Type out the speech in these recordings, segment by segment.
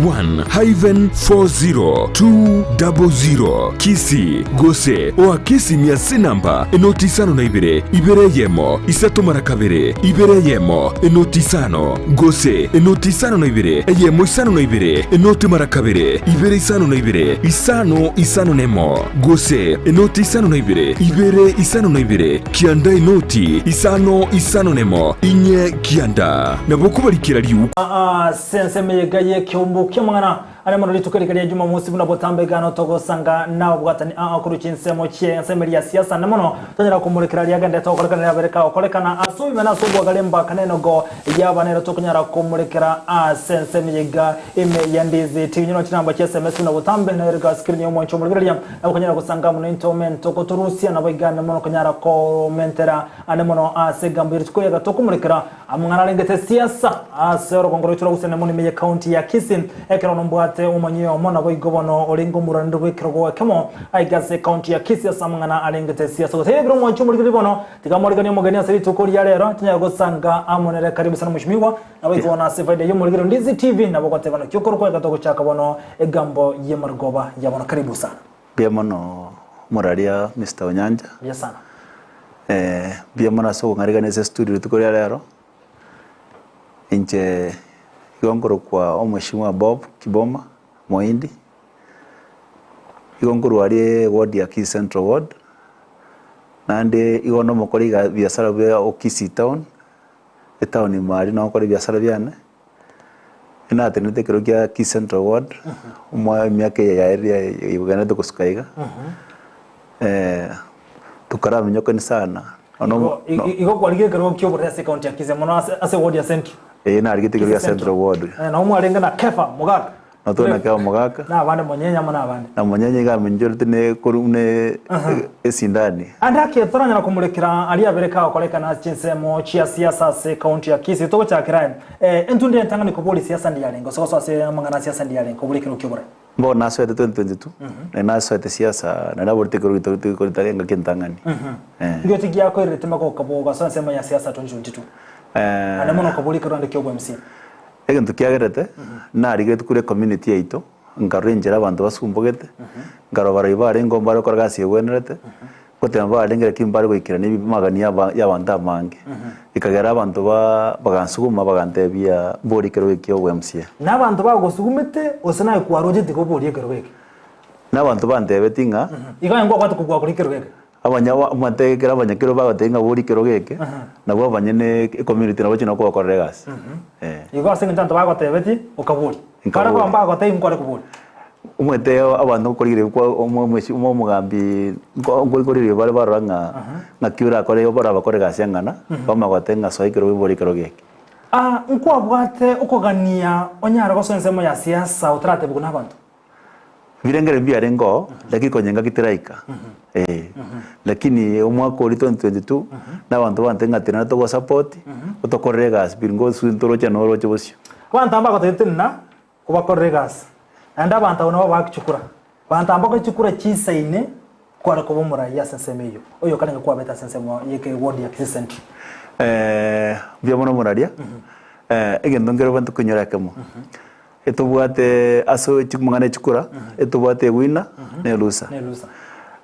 81 hyphen 40200 Kisii gose oake esimi ase enamba enoti isano na ibere, ibere eyemo, isato mara kabere, ibere eyemo, enoti isano, gose enoti isano na ibere, eyemo isano na ibere, enoti mara kabere, ibere isano na ibere, isano isano na emo, gose enoti isano na ibere, ibere isano na ibere, kianda enoti isano isano na emo, inye kianda. Nabo okobarikera riuko. Ase ensemo eyega y'ekeumbu ki'amang'ana are mono rituko riga ria Jumamosi buna botambe igano togosanga nababwatani aa korwa chinsemo chie ensemo eria ya siasa ande mono tonyara komorekera aria agenderete gokorekana riabere kagokorekana ase obogima na ase obwagare mbaka nenogo yaba nero tokonyara komorekera ase ensemo eyega ime ya Ndizi TV nyora chinamba chia sms buna botambe na erega screen y'omwancho omorigereria nabo okonyara gosanga amo naintwe omente ogotorusia nabo iga ande mono okonyara komentera ande mono ase egambo ye rituko riaga tokomorekera Amang'ana arengete siasa ase orogongo rwaito rwa Gusii mono ime ye county ya Kisii ekero nombwate omomanyi oyomo naboigo bono orenge omoraneri bw'ekerogo ekemo aiga ase ecounty ya Kisii ase amang'ana arengete siasa gose ebire omwanchi omorigereria bono tiga moriganie omogeni ase rituko ria rero tonyare gosanga amo nere karibu sana mweshimiwa naboigo bono ase efaida y'omorigereria Ndizi TV nabo ogoteba naki okorokwa iga togochaka bono egambo y'emarogoba ya bono karibu sana. Mbuya mono omoraria Mister Onyancha. Mbuya sana. Mbuya mono ase okong'arigania ase estudio rituko ria rero. Inche igo nkorokwa omweshimiwa Bob Kiboma Moindi, igo nkorwa aria eward ya Kisii Central Ward, naende igo nde omokori iga biasara bwa o Kisii Town, etown ime aria nabo nkora ebiasara biane. Natenenete ekero kia Kisii Central Ward, omwa emiaka eye yaerire egendererete gosuka iga, tokaraminyokani sana. Nono Igo- no- igo kwarigia ekerogo kia oborere ase ekaunti ya Kisii mono ase ase ward ya Central. eh, narigete ekero Kisii gia Central Ward. Eh, nabo mwarenge na Kefa Mogaka. Notore na Kefa Mogaka. Na abande Monyenye amo na abande. Na Monyenye iga aminyorete ne koru ne esindani. Ande ake toranyara komorekera aria abere kagokorekana ase chinsemo chia siasa ase ekaunti ya Kisii. Togochakera aye, entundu entang'ani koboria siasa ndiyarenge gose gosoa ase amang'ana a siasa ndiyarenge koboria ekerogo ki'oborai. Bono nasoete 2022, nari nasoete siasa, nari naborete ekerogo gito gito engaki entang'ani. Ngiochi giakoirerete magoka bogasoa ensemo ya siasa 2022? Ande mono koboria ekerogo naende kia obo-MC. Egento kiagerete, narigeretie korwa ecommunity yaito, nkarora enchera abanto basumbogete, nkarora barabwo barenge oo mbare gokora egasi egwenerete, ngoteba mbarenge lakini mbare goikerania amagani ya abanto amange. Ekagera abanto ba bagansuguma bagantebia mborie ekerogo eke kia obo MCA. Na abanto bagosugumete, gose naye kwaroche tiga oborie ekerogo eke? Na abanto bantebetie ng'a. Igo aye nkwabwate kobua koria ekerogo eke? Abanya omanyete ekero abanyakero bagoteba ng'a boria ekerogo eke, nabwo abanyene ecommunity nabo chino kobakorera egasi. Eh. Igo ase eng'encho abanto bagotebetie, okaboria. Nkaboria. Bare koba mbagotebia nkware koboria. Omanyete abanto nkorigereria kwa omo omochi omo omogambi nko nkorigereria bare barora ng'a ng'aki orakore barabakore egasi eng'ana, bamanya goteba ng'a soa ekerogo boria ekerogo eke. Ah, nkwabwate okogania onyare gosoa ensemo ya siasa otaratebigwa nabanto? Birengere mbiarenge oo, lakini konya engaki teraika. Eh. Lakini omwaka oria 2022, na abanto bante ng'a tenena togosupport, otokorere egasi pi ngosu ntoroche noroche bosio. Abanto aba mbagotebete ng'a obakorere egasi, naende abanto abwo nabo bagoaka chikura. Abanto aba mbakore chikura chisaine kware koba omoraia ase ensemo eyio, oyo karenge kwabete ase ensemo ye ward ya Kisii Central. Mbuya mono omoraria, egento nkere obwenerete koinyora ekemo, Etobwate ase chimang'ana echikura, etobwate ewinner na eloser.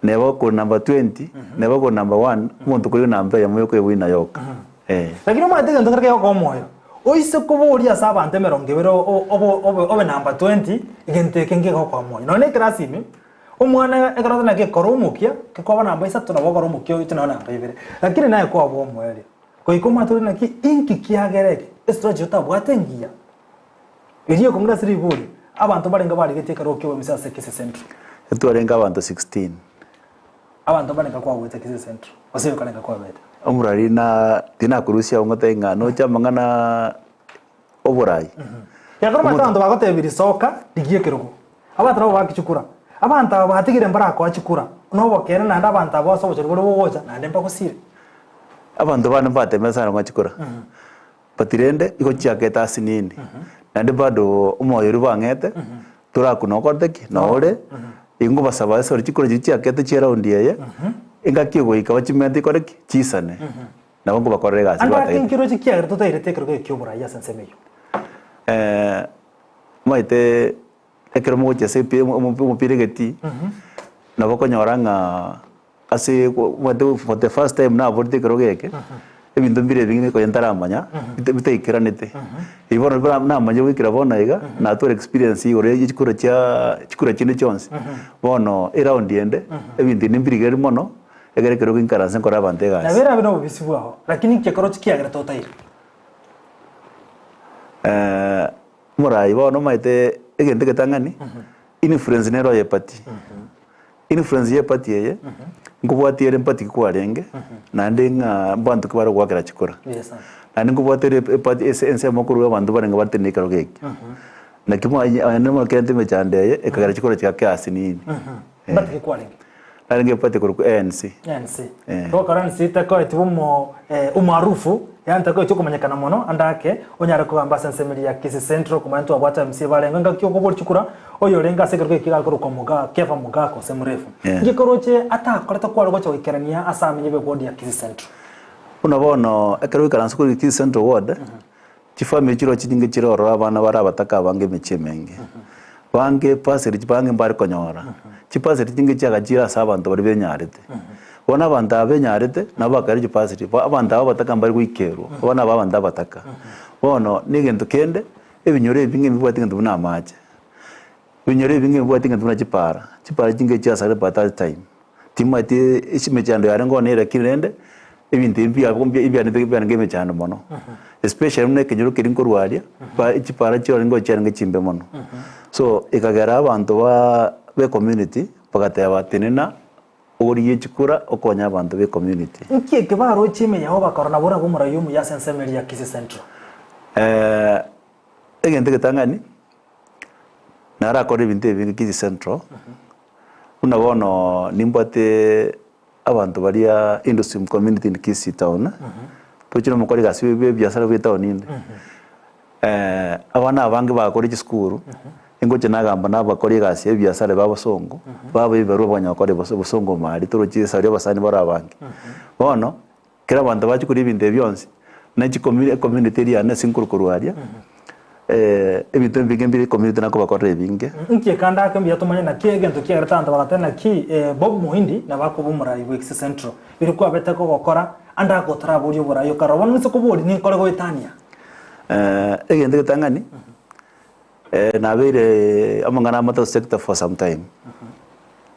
Neba okore number 20, neba okore number one, omonto okorire namba eyemo yoka ewinner yoka. Eh. Lakini omanyete egento kere kegokoa omoyo, oise koboria ase abanto emerongo ebere obe obe obe number 20, egento eke nkegokoa moyo. Nonya na ekerasi ime, omwana ekero otari naki kora omokia, gekoba namba isato nabo okore omokia oche nonye namba ibere. Lakini naye kwaba omoerio, goika omanyete ore naki inki kiagera eke, estrategy otabwate engiya. Erio ekong'ina ase ribori, abanto mbarenge barigetie ekerogo ki'obomisa ase Kisii Central. Etwarenge abanto 16. Abanto mbarenge kwagwete Kisii Central, gose okarenge kwabete. Omorari na tinakorusia agwo ngotebi ng'a noche amang'ana oborai. Ekero omanyete abanto bagotebirie soka rigia ekerogo, abanto nabo bagoaka chikura. Abanto aba batigire mbarakoa chikura, nobokeene naende abanto aba ase obochori boria bogocha naende mbagosire. Abanto bane mbatemete sana goaka chikura. But rende igo chiakete ase nini, naende bado omoyo oria bang'ete, torakuna okorete ki? Nore, ingobasaba ase ore chikura chiria chiakete chia round eye, engaki egoika bachimente ikore ki? Chisane. Nabo nkobakorera egasi Ande batagete. ake nkiroche kiagera totairete ekerogo eke ki'oborai ase ensemo eyio. Omanyete ekero mogochia ase epi omopira egetii, nabo okonyora ng'a ase omanyete for the first time naborete ekerogo eke, ebinto mbire ebinge konya ntaramanya, bita bitaikeranete. Ebi bono buna namanyire goikera bono iga, natwara experience igoro ya chikura chiaaa chikura chinde chionsi, bono eround ende, ebinto ebi nimbirigereria mono, ekero ekerogo inkaranse nkore abanto egasi. Nabo erabe nobobisi bwao, lakini inki ekero chikiagerete otaire? Omorai bono omanyete egento egetang'ani, influence nero ye party. Influence ye party eye, nkobwatia ere mpati ki kwarenge, naende ng'a mbanto ki bare goakera chikura. Naende nkobwatia ere eparty ase ensemo korwa abanto barenge batenenire ekerogo eke. Naki naende mokerente emechando eye, ekagera chikura chigakea ase nini. Mpati ki kwarenge? Narenge eparty ekorokwa ANC. ANC. Togokora ANC tekoeti bomo umaarufu, yaani tekoeti okomanyekana mono ande ake, onyare kogamba ase ensemo eria ya Kisii Central komanya ntwabwate MC barenge engaki okoboria chikura, oyorenge ase ekerogo eke iga akorokwa Mugaa, Kefa Mogaka gose Murefu. Inki koroche atakorete kware gocha goikerania ase amenye be ward ya Kisii Central? Buna bono ekero oikaranse korwa Kisii Central ward, Chifamiri chirochio chinyinge chire ororo abana bare abataka abange emechie emenge. Bange epaseri bange mbare konyora. Chipaseri chinge chiagachire ase abanto baria benyarete. Bono abanto aba benyarete nabo bakaira chipaseri, bo abanto aba abataka mbari goikerwa, aba nabo abanto abataka. Bono na egento kende, ebinyoro ebi ng'a mbibwate egento buna amache. Ebinyoro ebi ng'a mbibwate egento buna chipara, chipara chinge chiasarire by that time. Timanyeti ase emechando yarenge one ere lakini rende, ebinto ebi biabo ebiarenge biarenge emechando mono. Especially buna ekenyoro keria nkorwa aria, ba chipara chiarenge chiarenge chimbe mono. So, ekagera abanto ba be ecommunity, bagateba tenena origie chikura okonye abanto be ecommunity. Nki eke baroche ime yao bakarora nabo orabe omoraia omuya ase ensemo eria ya Kisii Central? Egento egetang'ani, narakore ebinto ebinge Kisii Central. Buna bono nimbwate abanto baria industry community in Kisii town, tochire mokore egasi bwe ebiasara bwe etown inde, abana abange bagakora chisukuru, ningocha nagamba nabakori egasi ya ebiasara ba bosongo, baba ebibarua bakonyara gokora bosongo ime aria toroche esari abasani bare abange. Bono, Kera abanto bachia koria ebinto ebi bionsi, ne chikomi ecommunity eria yane ase nkorwa korwa aria, ebinto ebinge mbire ecommunity nakobakorera ebinge. Nki ekanda ake mbuya tomanye naki egento kiagerete abanto bagateba naki Bob Muhindi nabo akoba omorai bwe Kisii Central biria kwabete kogokora ande agotaraboria oborai okarora bono nise koboria ninkore goetania. Egento egetang'ani, Nabeire amang'ana amatatu sector for some time,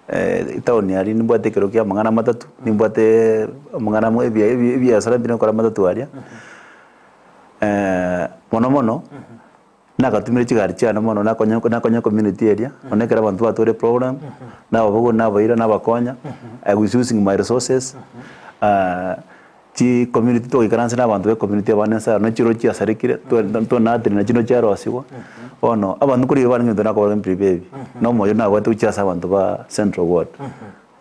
etown aria nimbwate ekero kia amang'ana amatatu, nimbwate amang'ana amo ebia ebi ebiasara mbire nkore amatatu aria, mono mono, nagatumire chigari chiane mono nakonya nakonya ecommunity eria, nonya ekero abanto batware eprogram, nababogoria nabaira nabakonya, I was using my resources. Chicommunity togoikaransa na abanto be community abande nse aro chiro chiasarekire twanatire na chino chiarosigwa bono abanto nkorigia barenge ebinto nakobora mpiri ebi na omoyo nabwate gochia ase abanto ba central ward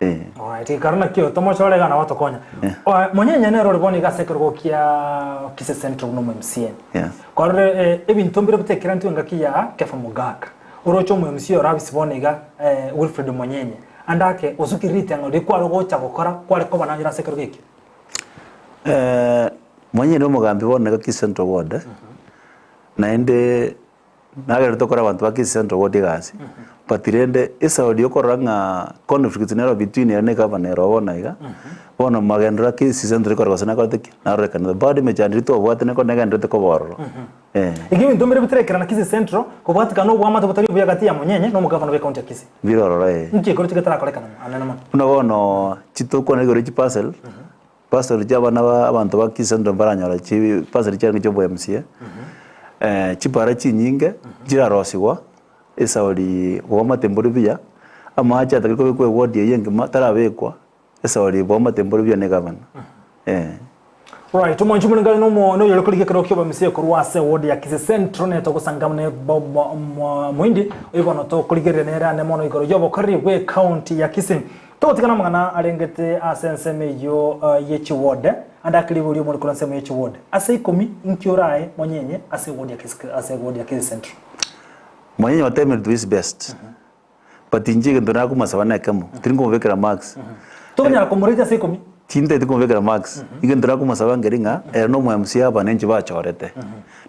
eh. Alright, ekero nakio tomochore iga nabo atokonya. Monyenye nere ore bono iga ase ekerogo kia Kisii Central buna omo MCA. Yes. Kwarorire ebinto mbire bitekerantwe engaki ya Kefa Mogaka. Oroche omo MCA ore abisi bono iga Wilfred Monyenye. Ande ake osukire ritang'ani riria kware gocha gokora kware koba nanyore ase ekerogo ekio. Monyene na omogambi bono nigo Kisii Central Ward, naende nagerete tokore abanto ba Kisii Central Ward egasi, but rende esauri yokorora ng'a conflict nero between ere na egavana ere bono iga, bono magenderero a Kisii Central ekore gose nakorete ki? Narorekanete. Bado emechando eria twabwate neko negendererete koba ororo. Eh. Iga ebinto mbire bitarekerana Kisii Central kobwatikana obwamate botari obuya gati ya Monyenye na omogavana bwe county ya Kisii. Mbire ororo eh. Nki ekero tigetarakorekana mo anene mono. Buna bono chitokwana igoro chiparcel, parcel chia abana ba abanto ba Kisii Central mbaranyora chi parcel chiarenge chia obo MCA, chipara chinyinge chirarosigwa esauri boamate mbori buya, amache atagete kobekwa eward eywo engima tarabekwa. Esauri bw'amate mboro buya negavana. Eh. Right, omwanchi omorengani nomo noyore korigia ekero ki'obomisia korwa ase ward ya Kisii Central nere togosanga ne Bob Muhindi oyo bono tokorigereria nere ane mono igoro y'obokoreri bwe county ya Kisii. Togotigana amang'ana arengete ase ensemo eyio ye chiward ande ake riborio omore korwa ensemo ye chiward ase ikomi inki orae monyenye ase ward ya Kisii ase ward ya Kisii Central. Monyenye otemire to his best. But inche egento nakomasaba nekemo, tiri nkomobekera marks. Tokonyara komoreta ase ikomi. Tintagete komobekera marks, egento nakomasaba nkeri ng'a ere na omo MCA aba nenche bachorete.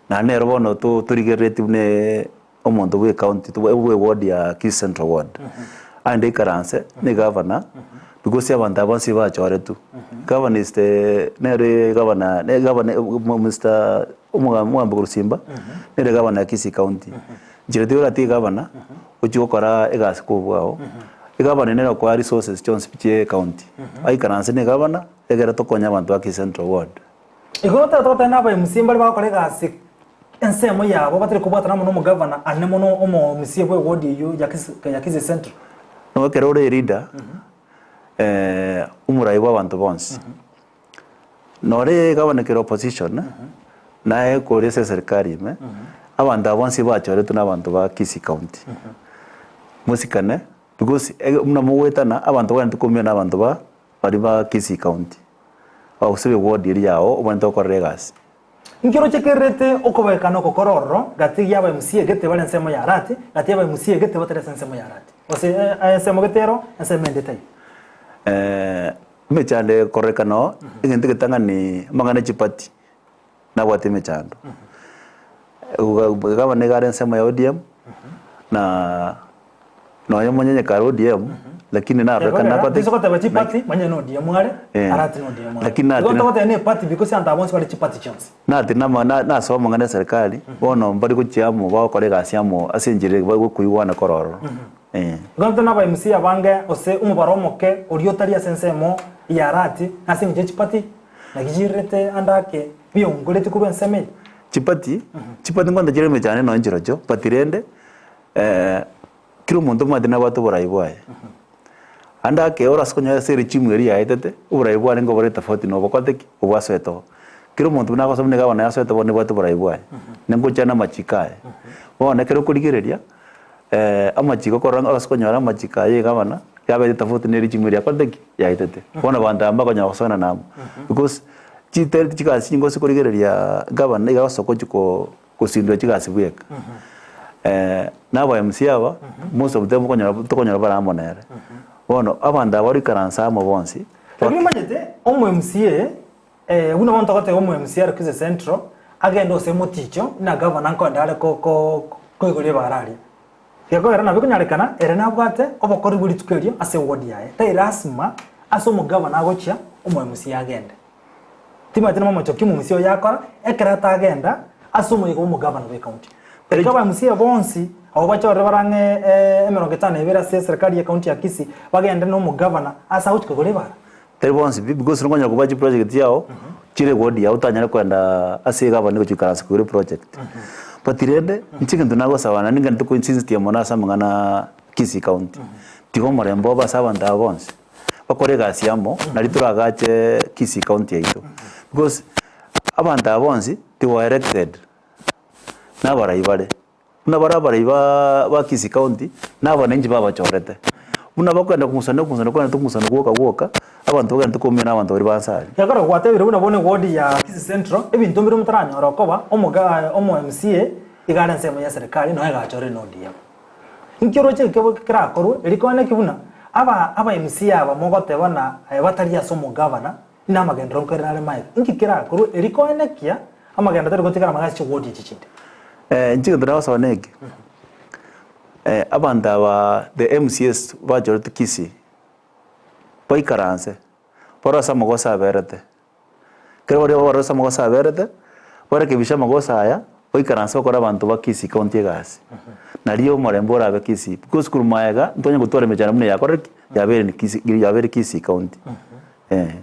Naende nere bono to torigereretie buna. omonto bwe ecounty bwe eward ya Kisii Central Ward, aende aikaranse na egavana, because abanto aba bonsi bachoretwe. Gavana is the nere gavana ne gavana Mister omogambi korwa Simba, nere gavana ya Kisii County. Inchera tiga oratige gavana, ochie gokora egasi kobua oo, egavana nere okoa resources chionsi pi chia ecounty. Aikaranse na egavana, egere tokonye abanto ba Kisii Central Ward. Igo totagete goteba na aba MC mbare bagokora egasi ensemo yabo batari kobwatana amo na omogavana ane mono omo MCA bwe ward eyio ya Kisii ya Kisii Central. Nigo ekero ore eleader, omorai bwa abanto bonsi, nore gavana kere opposition, naye kore ase eserikari ime, abanto aba bonsi bachoretwe na abanto ba Kisii County. Mosikane, because buna mogoetana, abanto bagwenerete koumia na abanto ba baria ba Kisii County, gose eward eria yao obwenerete gokorera egasi. Nkeroche kererete okobekana oko kore ororo gati y'aba MCA gete bare ensemo ya Arati, gati y'aba MCA gete batari ase ensemo ya Arati. Gose ensemo gete ero, ensemo ende taiyo. Emechando egokorekana oo, egento egetang'ani amang'ana e chipati, nabwate emechando. Gavana nigo are ensemo ya ODM, na nonya omonyenye kare ODM, lakini narorekana akwate Ase goteba chipati, manya na ODM are, Arati na ODM are. Lakini Igo togoteba ne epati because abanto aba bonsi bare chipati chionsi. Nati nama na nasoma amang'ana eserikari, bono mbari gochia amo bagokora egasi amo ase enchera bagokoigwana korwa ororo. Eh. Igo intwe na aba MC abange gose omobaro omoke oria otari ase ensemo ya Arati, nase eng'encho ye chipati, naki chirirete ande ake biongoretie korwa ensemo eye. Chipati, chipati nkonta chire emechando nonya chirochio, but rende kera omonto omanyete nabwate oborai bwaye. Ande ake orase konyora ase erechimu eria yaetete, oborai bwarenge obore tofauti na obokorete ki? Obwasoete oo. Kera omonto buna agosoma nigo abana yasoete bono nebwate oborai bwaye, nengochia na amachiko aye. Bono ekero okorigereria, amachiko okorora ng'a orase konyora amachiko aya egavana, yabete tofauti na erechimu eria yakorete ki? Yaetete. Bono abanto aba mbakonyara gosoana na amo, because chite chigasi chingo ase korigereria gavana iga agosoka gochia ko gosindwa chigasi bweka. Na aba MC aba, most of them okonyora tokonyora bare amo nere. Bono abanto aba baroikaranse amo bonsi, Lakini omanyete omo MCA buna bono togoteba omo MCA are Kisii Central agende ase emoticho buna gavana nkoenda are ko ko koigora ebara aria. Gekogera nabo ekonyarekana ere nabwate obokori bwe rituko erio ase eward yaye. Tai lasima ase omogavana agochia omo MCA agende. Timanyeti nomomocho ki omomusia oyo akora ekero atagenda ase omoyega bw'omogavana bw'ecounty. Goika abamusia bonsi abwo bachorire bare ang'e emerongo etano na ebere ase eserikari y'ecounty ya Kisii bagende na omogavana ase agochia koigora ebara. Tari bonsi pi because nokonyara kobua chiproject chiao chire eward yao otanyare koenda ase egavana gochia goikaransa koigora eproject. But rende inche egento nagosaba naende ngenderete koinsinstia mono ase amang'ana Kisii county, tiga omorembe obe ase abanto aba bonsi. Bakore egasi amo, nario toragache Kisii county yaito. Because abanto aba bonsi they were elected na abarai bare. Buna bare abarai ba ba Kisii county, na abananchi babachorete. Buna bakogenda kong'usana okong'usana kogenda tokong'usana gwoka gwoka, abanto bagende tokoumia na abanto baria ba nse aria. Gekogera gwatebire buna bono eward ya Kisii Central, ebinto mbire motaranyora okoba omoga omo MCA iga are ensemo ya eserikari nonya egachorire na ODM. Inki oroche ekio kerakorwe? Erio kwane ki buna aba aba MCA aba mogoteba na batari ase omogavana na amagenderero nkoirana are maega. Inki kerakorwe? Erio koenekia amagendo tari gotigara amang'ana ase chiwodi echi chinde. Inche egento nagosaba neke, abanto aba the MCAs bachorete Kisii, baikaranse, barore ase amagoso aberete. Ekero baria barore ase amagoso aberete, barekebishe amagoso aya, baikaranse bakore abanto ba Kisii County egasi. Nario omorembe orabe Kisii. Because korwa magega, ntonyare gotwara emechando buna eyakorire ki? Yabeire ni Kisii yabeire Kisii County. Eh.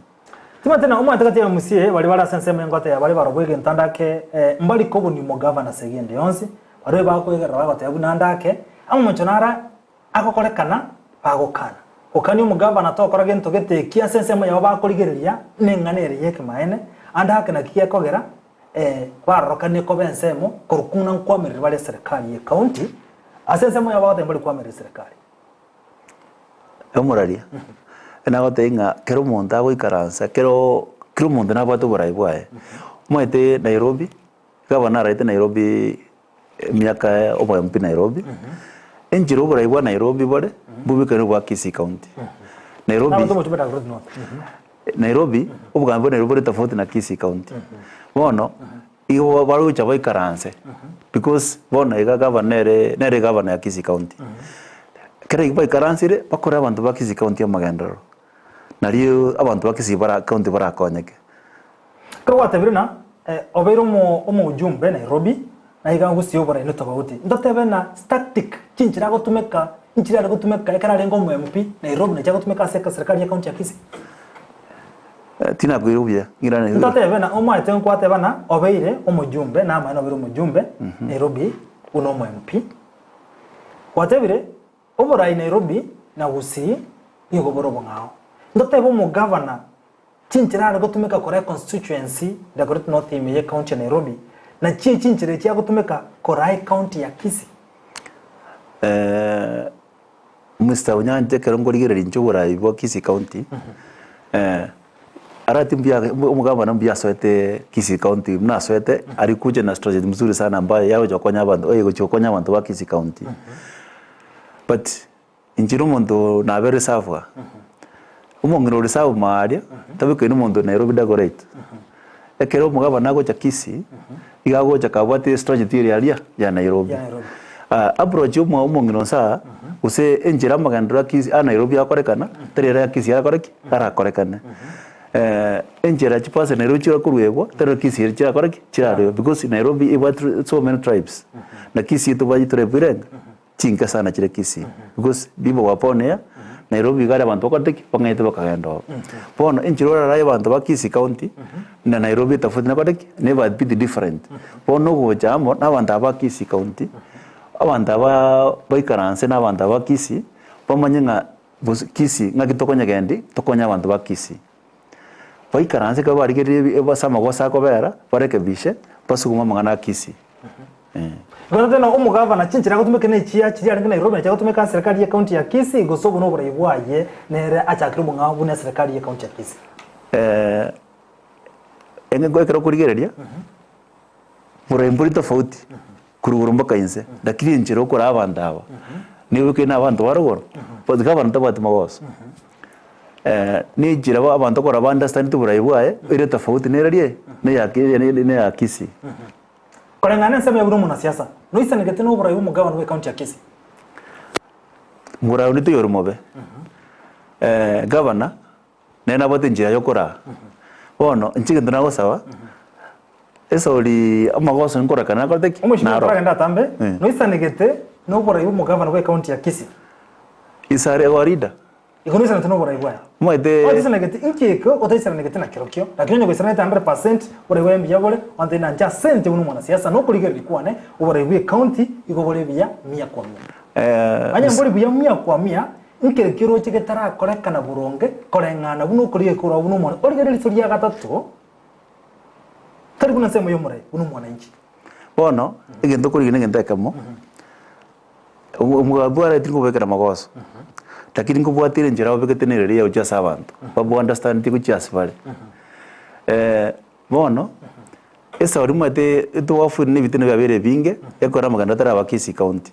Timanyete na omanyete gati ya MCA baria bare ase ensemo engoteba bare barobwo egento ande ake mbari kobunia omogavana ase egento yonsi, barobwo bakoegerera bagoteba buna ande ake, amamocho naro Agokorekana bagokana. Gokania omogavana tokora gento gete eki ase ensemo yabo bakorigereria neng'ana ere y'ekemaene, ande ake naki gekogera barorokanie koba ensemo korwa kung'una nkwamereri bare eserekari ye county ase ensemo yabo bagoteba mbari kwamereri eserekari. Omoraria, nagotebia ng'a kera omonto agoikaransa kero kera omonto nabwate oborai bwaye. Omanyete Nairobi, gavana araete Nairobi Emiaka oboyompi pi Nairobi, enchera oborai bwa Nairobi bore, mbobekane obwa Kisii County. Nairobi, Nabanto omochie bwa Eldoret North. Nairobi, obogambi bwa Nairobi bore tofauti na Kisii County. Bono, Igo barogocha baikaranse because bono iga gavana nere nere gavana ya Kisii County. Ekero igo baikaransire, bakore abanto ba Kisii County amagenderero, nario abanto ba Kisii bara county barakonyeke. Ekero gwatebire ng'a obeire omo omoujumbe Nairobi, na iga gusii oborai notobauti, ntotebe ng'a tactic chinchera agotumeka, nchire are gotumeka ekero arenge omo MP Nairobi nachi agotumeka ase serikali ya county ya Kisii? Tinakoirwa buya, ng'irane. Ntotebe ng'a omaete nkwateba ng'a obeire omojumbe, namaene obeire omojumbe Nairobi buna omo MP. Gwatebire oborai Nairobi na Gusii nigo bore obong'ao. Ntotebe omogavana chinchera are gotumeka koraa econstituency Dagoretti North ime ye county ya Nairobi nachio chinchera echi agotumeka koraa ecounty ya Kisii. Mister Onyancha ekero nkorigereria inche oborai bwa Kisii County, arati mbuya omogavana mbuya asoete Kisii County buna asoete alikuja na strategy mzuri sana ambayo yagocha gokonya abanto egochia gokonya abanto ba Kisii County. But inche na omonto nabe reserve aa, omong'ina o reserve maaria tabwekaini omonto o Nairobi Dagoretti. Ekero omogavana agocha Kisii, iga agocha kabwate estrategy eria aria ya Nairobi. Ya Nairobi. Ah, approach ya omo omong'ina onsi aa, gose enchera amagenderero a Kisii a Nairobi akorekana, tari ere ya Kisii arakore ki? Arakorekane. Enchera chipasa Nairobi chirakoruegwa, tari ere Kisii chirakore ki? Chiraruegwe because Nairobi ebwate so many tribes, na Kisii tobwate chitribe irenga? Chinke sana chire Kisii because people were born here, Nairobi iga aria abanto bakorete ki? Bang'ainete bakagenda ororo. Bono enchera orarae abanto ba Kisii county na Nairobi etofauti nakorete ki? Neba a bit different. Bono ogocha amo na abanto aba ba Kisii county, abanto abaa baikaranse na abanto aba ba Kisii, bamanye ng'a gose Kisii ng'aki tokonyegendi, tokonye abanto ba Kisii. Baikaranse ekero barigereire ebi ase amagoso akobera, barekebishe, basugume amang'ana a Kisii. Igo totebe ng'a omogavana chinchera agotumeka nechia chiria arenge Nairobi nachi agotumeka ase serikali ye county ya Kisii gose obo noborai bwaye nere achakire obong'ao buna eserekari ye county ya Kisii. Eng'enko ekero okorigereria, borai mbori tofauti korwa igoro mpaka inse, lakini enchera okoraa abanto aba, nigo bikaine abanto ba rogoro, but gavana tabwati magoso. Nenchera abanto okora ba understand oborai bwaye, ere tofauti nere rie, neya neya Kisii. Koreng'ana ensemo ya buna omonasiasa, noisanegete noborai bw'omogabana bw'ecounty ya Kisii. Morai onde taiyo ore mobe. Gavana, nere nabwate enchera yokoraa. Bono, inche egento nagosaba, esori amagoso nkorekana nakorete ki? Omosubati Naro. toragende atambe, Eh. noisanegete noborai bw'omogabana bw'ecounty ya Kisii. Isare our leader. Igo noisanete noborai bwaye. Omanyete. Otaisanegeti inki ekio otaisanegeti na kerokio, lakini onye goisanete 100% oborai bwaye mbuya bore, onte nanche ase inche buna omwanasiasa nokorigereria kwane, oborai bw'ecounty igo bore buya mia kwa mia. Onye mbori buya mia kwa mia, nkerokio oroche getarakorekana boronge koreng'ana buna okorigereria korwa buna omwana origereria riso ria gatato, tari buna ensemo y'omorai, buna omwananchi. Bono, egento okorigia negento ekemo, Omogambi bwareti nkobekera magoso, lakini nkobwatire enchera obegete nere riria gochia ase abanto, babu understand gochia ase bare. Bono, esauri omanyete etwafuire na ebitina biabeire ebinge, ekero amagendo ataraba Kisii county.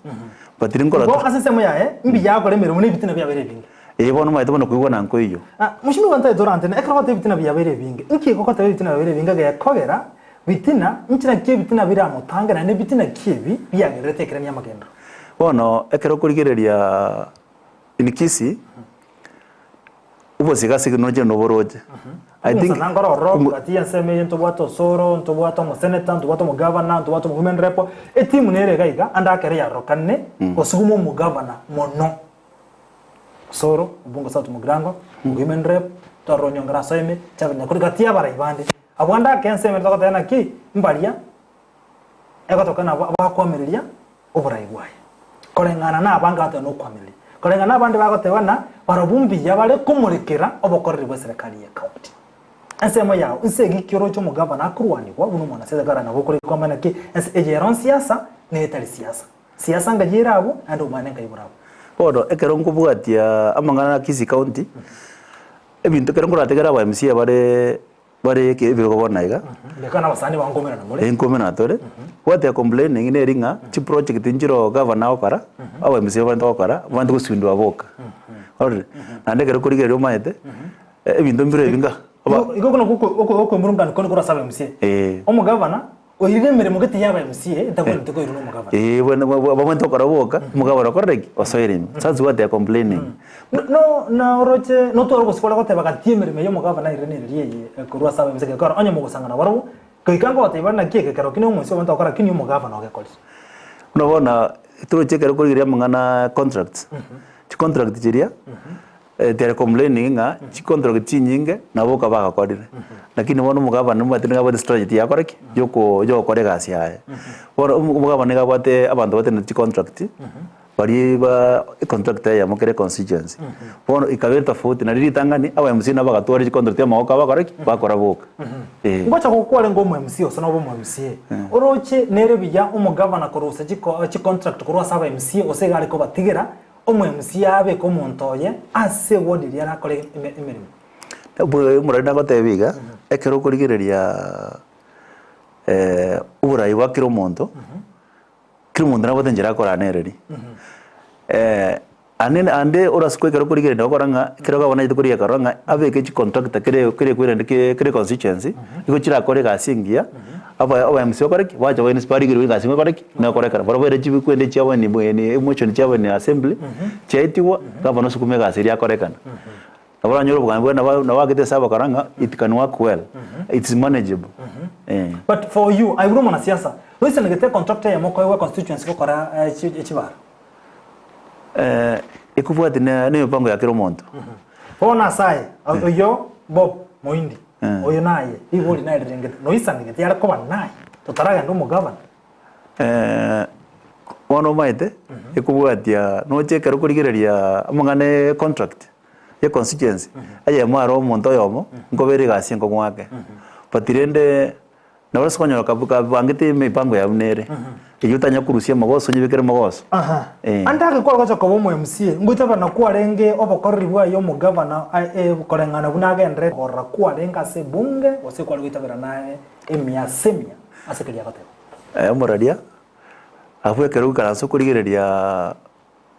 But rinkora Igo ase ensemo yaye, mbuya akore emeremo na ebitina biabeire ebinge. Eh bono omanyete bono koigwana nkoiyo. Ah, Mheshimiwa ntaete orantene, ekero ogoteba ebitina biabeire ebinge, nki egogoteba ebitina biabeire ebinge gekogera Bitina, inki nakio ebitina biramotange, naende bitina ki ebi biagererete ekerania amagendero? Bono ekero okorigereria in Kisii, obosike ase ekenyoro kere noboroche. I think Omosanango nkoro ororo gati y'ensemo eye ntobwate Osoro, ntobwate omoseneta, ntobwate omogavana, ntobwate omowomen rep, etimu nere iga iga ande akere yarokanire gosuguma omogavana mono. Osoro, Obungo South Mugirango, women rep, twarora Onyongera Asoeme, Chabe Nyakuri gati y'abarai bande. Abwo ande ake ensemo ere togoteba naki mbaria egotoka nabo bakoamereria oborai bwaye. Koreng'ana na abange bagoteba nokoamereria. Koreng'ana na abande bagoteba na barobwo mbuya bare komorekera obokoreri bwe serikali ye county. Ensemo yao inse egiki oroche omogavana akorwanigwa buna omwanasiasa ekero nabo okore kwamanya naki ense eye ero nsiasa na etari siasa. Siasa ngai ere abwo naende omwane ngai bore abwo. Bono ekero nkobwatia amang'ana a Kisii County, ebinto ekero nkorategere aba MCA bare bare eke ebirogo bono iga, Reka na abasani bao nkomerana more. eh nkomerana tore, what they are complaining neri ng'a chiproject nchiroo gavana agokora, aba MCA barente gokora, abande gosindwa boka, ororire? Naende ekero okorigereria omanyete, ebinto mbire ebi ng'a aba Igo igo buna oko oko okoemurungani kore korwa ase aba MCA. Eh. Omogavana. Oirire emeremo gete yaba MCA etagwenerete koirwa na omogavana. Eh, bwene babwenerete gokora boka, omogavana okorire ki? Osoire ime. That's what they are complaining. No, no, na oroche notware obosio kore goteba gati emeremo eye omogavana airire nereri eye korwa ase aba MCA gekogera onye mogosangana barobwo, goika ngotebia bare naki eke kero ki na omoisia omonto ogokora lakini omogavana ogekorire. Buna bono toroche ekero korigereria amang'ana contracts, chicontract chiria They are complaining ng'a chicontract chinyinge nabo boka bagakorire. Lakini bono omogabana omanyete nigo abwate strategy yakora ki? Yoko yogokora egasi yaye. Bono omogabana nigo abwate abanto batenenete chicontract, baria ba econtractor eyemo kera econstituency. Bono ekaba etofauti nario ritang'ani aba MCA nabo bagatwara chicontract amagoko abo bakora ki? Bakora boka. Eh. Ngocha gokwa orenge omo MCA gose nobe omo MCA, oroche nere buya omogavana korusia chiko chicontract korwa ase aba MCA gose iga are kobatigera Omo-MCA abeke omonto oye ase eward eria arakore emeremo. Omorwani nagotebia iga, ekero okorigereria oborai bwa kera omonto, kera omonto nabwate enchera akoranereri. Ande ande orasukwe ekero okorigereria okora ng'a ekero gavana achiete korigia akarora ng'a abeke chicontractor kere kere equipment kere econstituency, nigo chirakore egasi engiya, Aba aba MC bakore ki? Bacha baine barigerwe egasi ng'a bakore ki? Nekorekana. Barabwo baire chibikwende chiabo ni ni emotion chiabo ni assembly, chiaetigwa, gavana osukuma egasi eria yakorekana. Nabo oranyore obogambi bwaye nabo nabo agete ase abakora ng'a it can work well, it's manageable, eh. But for you, aye buna omonasiasa, noisanegete econtract eyemo okoegwa econstituency gokora chibara? Ekobwati ne emipango ya kera omonto. Bono ase aye, oyio Bob Moindi, oyo naye, rigori naye rirengete, noisanegete yare koba naye, totaragenda omogavana. Bono omanyete, ekobwatia noche ekero okorigereria amang'ana e contract ya constituency, eyemo aro omonto oyomo, nkobera egasi enkong'u ake. But rende. Nabo ase okonyora kabangete emipango yabo nere, eyio otanya korusia amagoso onyebekere mogoso. Aha. Eh. Ande ake kware gocha koba omo MCA, ngoitabera na kwarenge obokoreri bwaye omogavana eh, koreng'ana buna agenderete korora kwarenge ase ebunge gose kware goitabera naye emia ase emia ase keria agoteba. Eh, omoraria, abwo ekero oikaransa okorigereria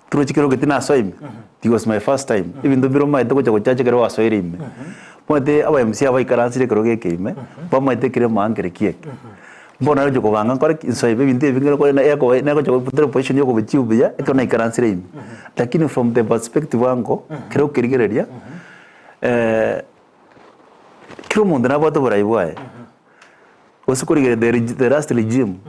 Torochi kero gete nasoa ime, it was my first time, ebinto mbire omanyete gocha gochacha ekero gwasoire ime. Omanyete aba MC aba baikaransire ekero geke ime, bamaete ekere emaa nkere ki eke. Mbono nare gocha kobanga nkore ki, nsoe ime ebinto ebi nkere kore ekoba negocha gotera position ya okobichiu buya, ekero naikaransire ime. Lakini from the perspective ango, ekero okerigereria, kera omonto nabwate oborai bwaye. Gose korigereria the reg the last regime,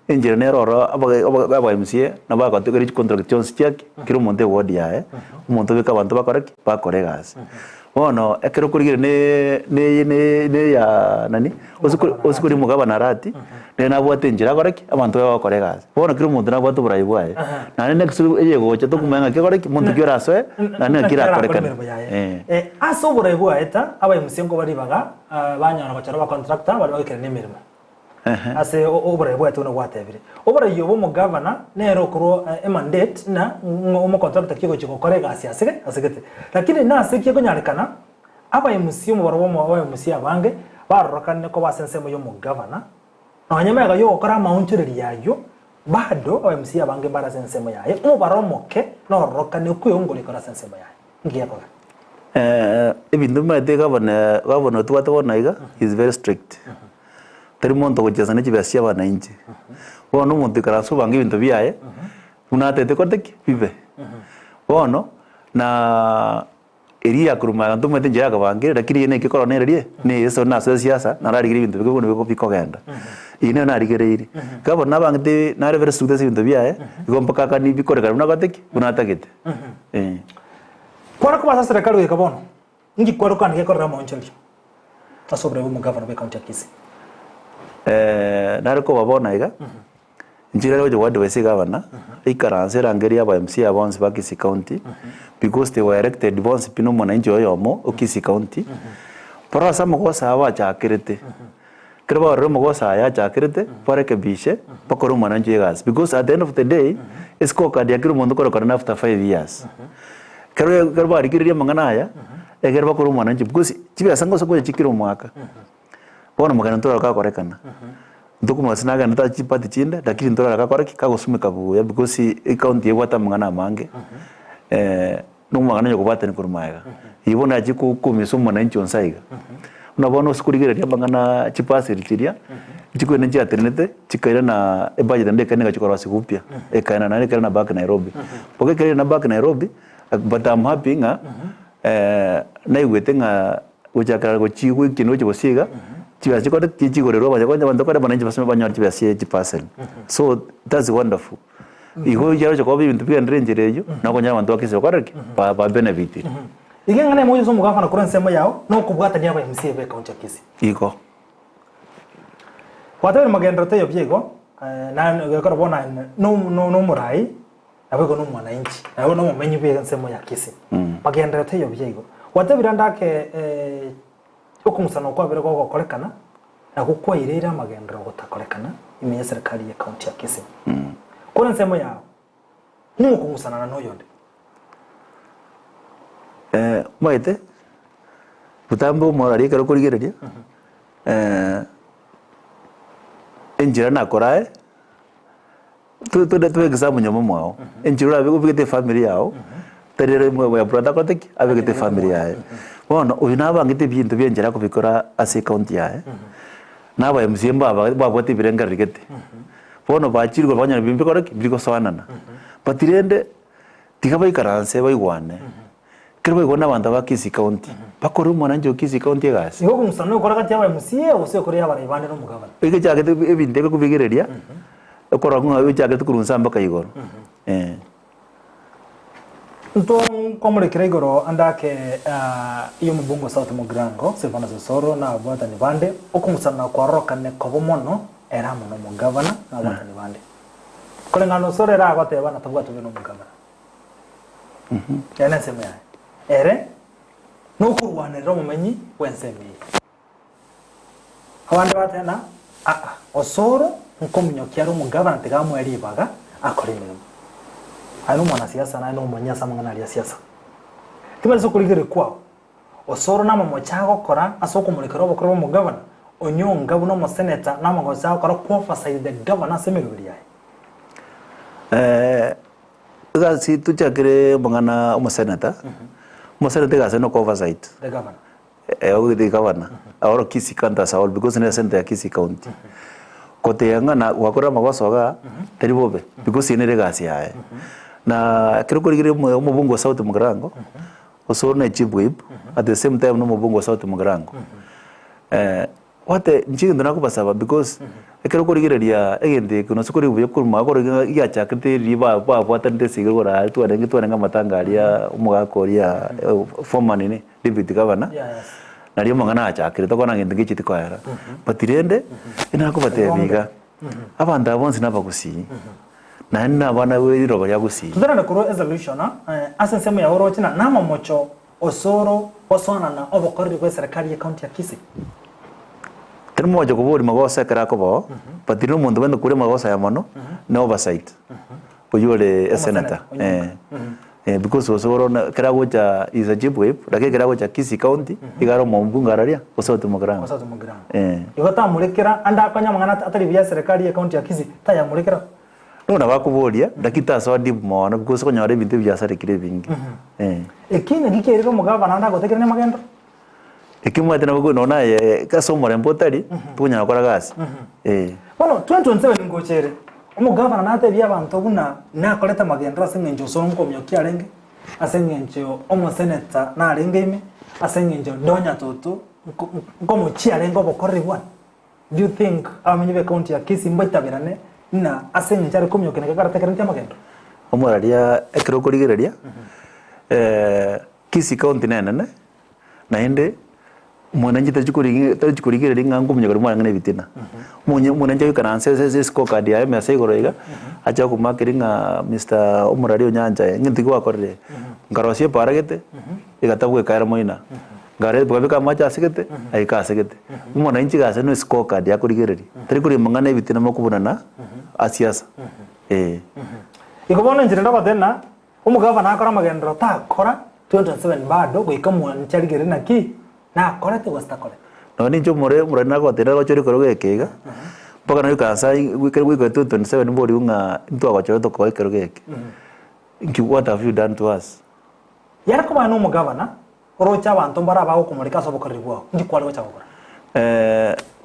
enchera nere ororo aba aba aba MCA nabo bagatokeire chicontract chionsi chiaki, kera omonto eward yaye, omonto obeke abanto bakore ki? Bakore egasi. Bono ekero okorigereria ne ne ne ne ya nani, ase kori ase kori omogabana Arati, nere nabwate enchera akore ki? Abanto baye bagokora egasi. Bono kera omonto nabwate oborai bwaye, naende next eyegocha tokomanya ng'aki ekore ki? Monto ki orasoe, naende ng'aki erakorekane. Eh. Ase oborai bwaye ta, aba MCA nkoba ribaga Banyora gochora abacontractor baria bagoikerania emeremo ase oborai bwaito buna gwatebire. Oborai obo omogavana nere okorwa emandate ng'a omocontractor ki ogochia gokora egasi asege asegete. Lakini nase ki ekonyarekana aba MC omobaro bwa aba MC abange barorokanire koba ase ensemo ya omogavana nonye magega ya ogokora amaonchoreria ayio bado aba MC abange mbare ase ensemo yaye omobaro omoke nororokane okweongoria kore ase ensemo yaye. Nki gekogera? Ebinto bimanyete gavana gavana otobwate bono iga is very strict. Tari monto ogochesa ne chibesa chia abananchi. Bono omonto oikaranse obange ebinto biaye, buna atagete korete ki? Bibe. Bono, na eria ya korwa magega ntomanyete enchera yakabangire lakini eye naki ekorora nere rie, na eye nasoe siasa nararigereria ebinto bike buna bikogenda. Eyio nero narigereirie. Gavana nabangete nare very strict ase ebinto biaye, igo mpaka akani bikorekana buna agote ki? Buna atagete. Eh. Kware koba ase serikali goika bono, inki kware okana gekorera amaonchorerio ase oborai bw'omogavana bw'ecounty ya Kisii? Nare koba bono iga, inche nare gocha goadvise egavana, ekaranse erangerie aba MCA bonsi ba Kisii County, because they were elected bonsi pi na omwananchi oyomo o Kisii County, barore ase amagoso aya bachakerete, Ekero barorire omogoso aya achakerete, barekebishe, bakore omwananchi egasi. Because at the end of the day, escorecard ya kera omonto okorekana after 5 years. Ekero ekero barigereria amang'ana aya, ekero bakore omwananchi because chibesa ngosa ngocha chikire omwaka. Bono omogeni ntorore kagokorekana. Ntokomanya gose nagende ase chiparty chinde, lakini ntorore gakore ki? Kagosumeka buya because ecounty ebwate amang'ana amange. Nomogano onye kobwatani korwa magega. Eyio bono yachia koumisa omwananchi onsi aiga. Buna bono ase korigereria amang'ana chipaseri chiria, Chikwene nchiatenenete, chikairana ebudget naende ekairana egachi korosiwa upya, ekairana naende ekairana back Nairobi. Boka ekero yairana back Nairobi, but am happy ng'a naigwete ng'a gochakera gochia goikina gochia gosiga iga, chibesa chikore ki chigorerwa abanya konya abanto kare abananchi basome banyore chibesa chia chiparcel. So that's wonderful. Igo yaroche koba ebinto bigenderere enchera eywo, nokonyora abanto bakisia gokora ki? Ba ba benefitire. Iga eng'ana emoyo ase omogafana korwa ensemo yao, nokobwatania aba MCA be ekaunti ya Kisii. Igo. Gwatebire magenderero taiyo buya igo, na gekora bono aye nomorai, naboigo nomwananchi, naboigo nomomenyi bwe ensemo ya Kisii. Magenderero taiyo buya igo. Gwatebire ande ake okong'usana okwabere gogokorekana, nakwo kwaireire amagenderero gotakorekana ime y'eserekari y'ecounty ya Kisii. Kore ensemo yao, ning'o okong'usanana noyonde? Omanyete, botambe omorari ekero okorigereria, enchera nakorae, tobeke example nyomba mwao, enchera orabe obegete efamiri yago, tari ere ya brother akorete ki? Abegete efamiri yaye. Bono oyo nabangete ebinto bia enchera akobikora ase ecounty yaye, na aba MCA mbaba babwate ebirengererio gete, bono bachire igoro banyora ebinto bikore ki? Birigosoanana. But rende, tiga baikaranse baigwane, ekero baigwane abanto aba Kisii County, bakore omwananchi o Kisii County egasi. Igo okong'usana nokore gati y'aba MCA gose okore y'abarai bande na omogabana? Egechagete ebinto ebi kobigereria, okorora ng'a echagete korwa inse mpaka igoro, eh. Ntokomorekera igoro ande ake y'omobunge o South Mugirango, Silvanus Osoro na ababwatani bande, okong'usana kwarorokane kobo mono ere amo nomogavana na ababwatani bande. Koreng'ana Osoro ere agoteba na tabwati obe nomogavana. Ere nensemo yaye. Ere nokorwanerera omomenyi bw'ensemo eye. Abande bateba ng'a aa, Osoro nkominyokia are omogavana tiga amoe ribaga akore emeremo. Aye nomwanasiasa naye nomonyi ase amang'ana aria a siasa. Timanyeti ase okorigereria kwao, Osoro namamocha agokora ase okomorekera obokoro bw'omogavana, Onyonga buna omoseneta namagocha agokora kw'oversight the governor ase emeroberi yaye. Egasi tochakere amang'ana omoseneta, omoseneta egasi yaye noko oversight. The governor. The governor or Kisii county as a whole because nere senator ya Kisii county. Goteba ng'a na gwakora amagoso igaa tari bobe because eye nere egasi yaye. Na ekero okorigereria omo omobunge o South Mugirango, Osoro ne chief whip at the same time na omobunge o South Mugirango. Gwate inche egento nakobasaba because ekero okorigereria egento eke nonsi kore buya korwa magoro iga giachakete riria ba babwatanete ase iga igoro aria twarenge twarenge amatanga aria omogaka oria former nini deputy governor, nario amang'ana achakire tokona ng'a gento ngecheti koera. But rende, nakobatebia iga, abanto aba bonsi nabagusii, naende na abana be riroba ria gusii. Toterane korwa esolution ase ensemo ya oroche na namamocho Osoro gosoanana obokoreri bw'eserekari y'ecounty ya Kisii. Tari mogocha koboria magoso ekero akobao, but rinde omonto obwenerete koboria amagoso aya mono, ne oversight, oywo ore esenator, eh. Eh, because osoro na ekero agocha is a chief whip, lakini ekero agocha Kisii county, iga are omombunge araria, gose otimokera Gose otimokera. Eh. Igo tamorekera ande akonye amang'ana atari buya eserekari y'ecounty ya Kisii, tayamorekera. Bono bakoboria, naki tasoa deep mono because okonyora ebinto ebi biasarekire ebinge. Eh. Eki naki kiairire omogabana ande agotekerania amagendo? Eki omanyete nabo ko nonya naye ase omorembe otari, tokonyara gokora gasi. Eh. Bono 2027 ngocha ere, omogavana natebie abanto buna nakorete amagenderero ase eng'encho osoro nkomiokia arenge, ase eng'encho omoseneta narenge ime, ase eng'encho Donya Toto nko nkomochia arenge obokoreri bwane. Do you think abamenyi be county ya Kisii mbaitaberane ng'a ase eng'encho are komiokia naki karatekerani amagendo? Omoraria ekero okorigereria, Kisii county nenene, naende mwananchi tachi korigi tachi korigereria ng'a nkominyoka riria mwarenge na ebitina. Omonye omwananchi agoikaranse ase ase escore card yaye emesa igoro iga, ache akomakeria ng'a Mister omoraria onyancha ee, ng'into ki gwakorire? Nkarosia epaara gete, egatabwa ekaera moina. Nkareta bwabeka amache asegete, aika asegete. Omwananchi iga ase no scorecard akorigereria, tari koria amang'ana ebitina mokobunana asiasa, eh. Igo bono inche rende ogoteba ng'a omogavana akore amagenderero takora 2027 bado goika omwananchi arigererie naki nakorete gose takorete. Nonya ninche omore omorani nagoteba nagochora ekerogo eke iga, mpaka naika nsa goika 2027 mboriwu ng'a ntwagochora tokoa ekerogo eke, nki what have you done to us? Yare koba nomogavana, Oroche abanto mbare abagokomoreka ase obokoreri bwao, inki kware gocha gokora?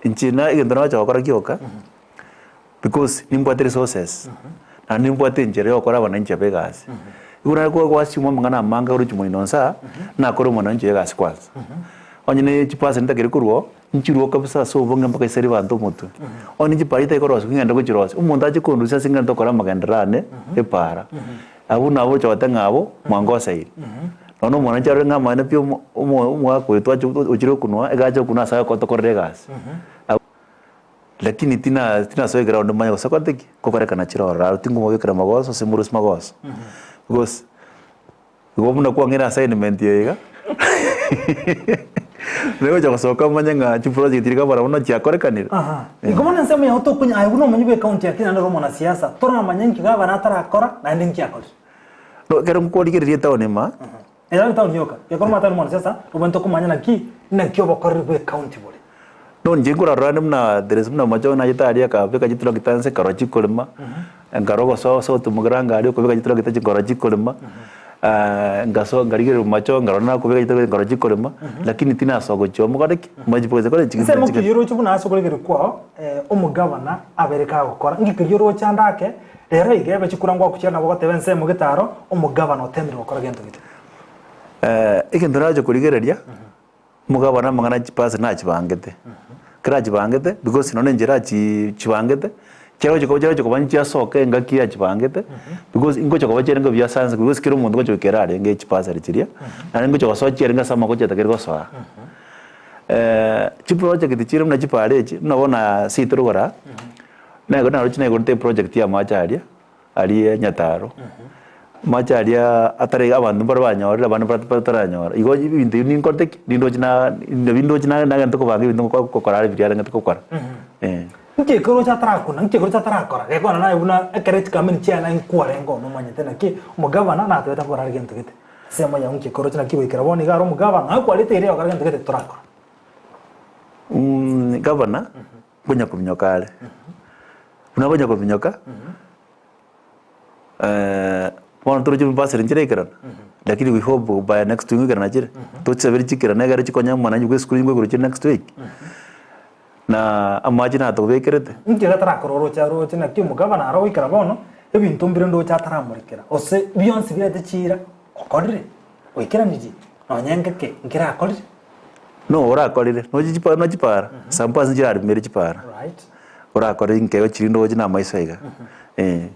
Inche na egento nagocha gokora gioka, because nimbwate resources, naende nimbwate enchera ya gokora abananchi aba egasi. Igo nare kwa goassume amang'ana amange aroche moino nsa, nakore omwananchi oyo egasi kwanza. Onye ne chipasi ntakeri korwa oo, nchirwe kabisa ase obonge mpaka isere abanto omotwe. Onye ne chipara chitari korosiwa ng'ende gochirosia, omonto ache kondusia ase ng'ende gokora amagenderero ane, epara. Abwo nabo ogocha goteba ng'a abwo mwangoseire. Nonya omwananchi arore ng'a amaene pi omo omo omogaka oyo twacha ochire okunwa, iga ache okunwa ase agotokorera egasi. Lakini tina tinasoa eground manye gose korete ki, ngokorekana chire ororo aro tingomobekera magoso ase morusia magoso. Because igo buna kwang'eire assignment eye iga, naye gocha gosoka omanye ng'a chiproject chiria barabwo buna chiakorekanire. Aha. Igo bono ensemo yao tokonya aye buna omonyi bwe county ya Kenya naende ore omonasiasa, toramanye nki gavana atarakora naende nki akorire. No ekero nkorigereria etown ime. Ere etown yoka, gekora omanyete aye omonasiasa, obwenerete komanya naki naki obokoreri bwe county bore. No inche nkorarora ande buna there is buna omochie nachete aria akabeka chitractor nse nkarora chikorema, nkarora ogosoa ase omogirango aria okobeka chitractor nkarora chikorema, ngasoa nkarigereria omochie nkarora nakobeka chitractor nkarora chikorema, lakini tinasoa gochia omokore ki? Machie kore Ensemo ki oroche buna ase okorigereria kwao omogavana abere kagokora? Nki keria oroche ande ake rero iga ebe chikura ngwakuchera nabo ogoteba ensemo gete aro omogavana otemire gokora gento gete? Egento nache korigereria. Omogabana amang'ana chipasi nachibangete, ekero achibangete because nonya enchera achi chibangete, chiagochi koba chiagochi koba nchiasoka engaki achibangete, because ingocha koba chiarenge buya ase anse because kera omonto ngocha goikera arenge chipasari chiria, naende ngocha gosoa chiarenge ase amako chiatakeire gosoa. Chiproject chire buna chipara echi, buna bono ase intwe rogoro aa, naye naroche naigorete eproject ya amache aria. Aria nyataro, amache aria atare abanto mbare banyorire abande mbare bataranyora. Igo ebinto ebio ninkorete ki? Nindoche na nabio ndoche na nagente kobanga ebinto ngokora gokora are biria arengete gokora eh. Nki ekero ocha atarakuna, nki ekero ocha atarakora, gekogera naye buna ekero chikameni chiane nkwarenge one omanyete naki omogavana natebete nkore are gento gete. Ensemo yago nki ekero oche naki goikera bono iga are omogavana, naye kwarete eria ogokora gento gete torakora. Gavana, nkonya kominyoka are. Buna nkonya kominyoka, bono toroche chibasari nchiraikerana, lakini we hope by next week ngoikerana chire, tochisabere chikerane ekero chikonye omwananchi bwa esukuru nigo chire next week, na amache natobekerete. Inki gatarakora oroche aroche naki omogavana aro goikera bono, ebinto mbire ndoche ataramorekera, gose bionsi birete chiira okorire, oikeranirie, nonye ngeke nkerakorire. No orakorire, noche chipara noche chipara, some parts nchiraremere chipara. Right. Orakore nkego chiria ndoche na amaiso iga, eh.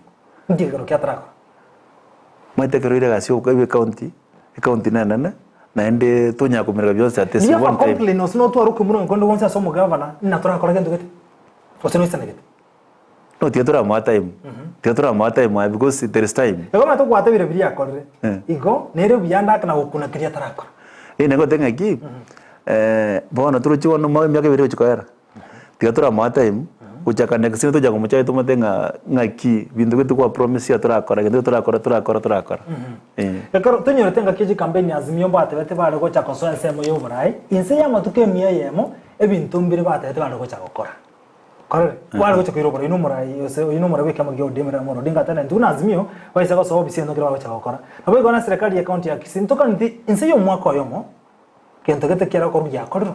Nki ekero ki atarakora? Omanyete ekero oire egasi yoka ebe ecounty, ecounty nenene, naende tonyara komereka bionsi at Do you have a one time. complaint gose notware okoimorwa konde gwonsi ase omogavana ng'a torakore gento gete? Gose noisanegete? No tiga toramoa time, tiga toramoa time aye because there is time. Igo omanyete ogwatebire biria akorire, igo nere buya ande akna gokuna keria atarakora. Ee nagote ng'aki, bono torochi bono omwaka emiaka ebere egochi koera, tiga toramoa time, gochaka next year tocha komochaya tomote ng'a ng'aki binto gete kwa promise torakora gento torakora torakora torakora eh. Ekero tonyorete engaki ye chikampeni Azimio mbatebete bare gocha kosoa ensemo ya oborai, inse y'amatuko emia eyemo, ebinto mbire batebete bare gocha gokora. Korere, kware gocha koira oborai nomorai gose oyio nomorai bw'ekiama kia ODM Raila Amolo Odinga ateba intwe buna Azimio baise gosoa ofisi eye ntoki bagocha gokora. Nabo igo na serikali ye county ya Kisii ntokaneti inse y'omwaka oyomo gento gete kiare gokorwa giakorirwe.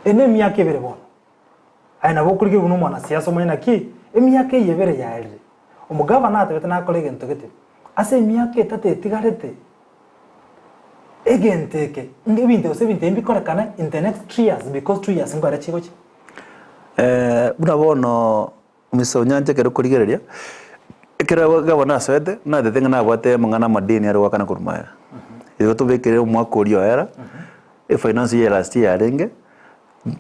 Eye nemiaka ebere bono. Aye nabo okorigereria buna omwanasiasa omanye naki emiaka eye ebere yaerire. Omogavana atebete nakore egento gete ase emiaka etato etigarete egento eke ebinto gose ebinto ebi mbikorekane in the next 3 years because 2 years nkoera chigochia. Buna bono Mr. Onyancha ekero okorigereria, ekero gavana asoete, natete ng'a nabwate amang'ana amadeni are goakana korwa magega. Igo tobekere omwaka oria oera, efinance year last year yarenge,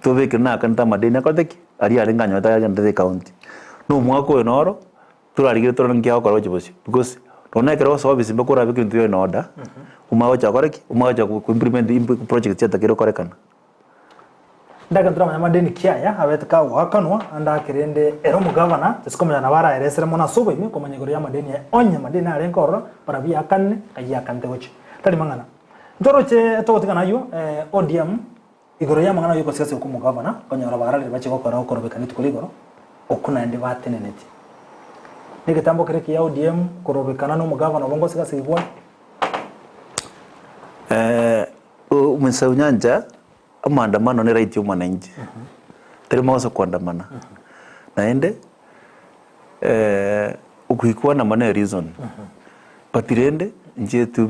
tobekere naakanete amadeni akorete ki? Aria arenge anyorete agendete ecounty. Na omwaka oyo noro, torarigererie torore nki agokora gochia bosio because nonya ekero ogosoa ofisi mpaka orabeke ebinto biaye in order, omanye gocha gokora ki? Omanye gocha ko implement project chiatakeire gokorekana. Ndake ntoramanya amadeni ki aya abete kagoakanwa, ande ake rende ere omogavana tasi komanya nabo araeresere mono ase oboime komanya igoro y'amadeni aye, onye amadeni arenge ororo barabwo yakanire ayio akanete gochia. Tari mang'ana. Ntoroche togotigana ayio ODM igoro y'amang'ana ayio gose ase okw'omogavana konyora bararire bachie gokora okorobekana rituko rigoro okwo naende bateneneti. Negetambo kere ekiya ODM korobekana nomogavana obo ngosigasigwa. Omosaunyancha, amaandamano ne right ya omwananchi. Tari magoso koandamana. Naende, okoikwana mono ne reason. But rende, inche tu.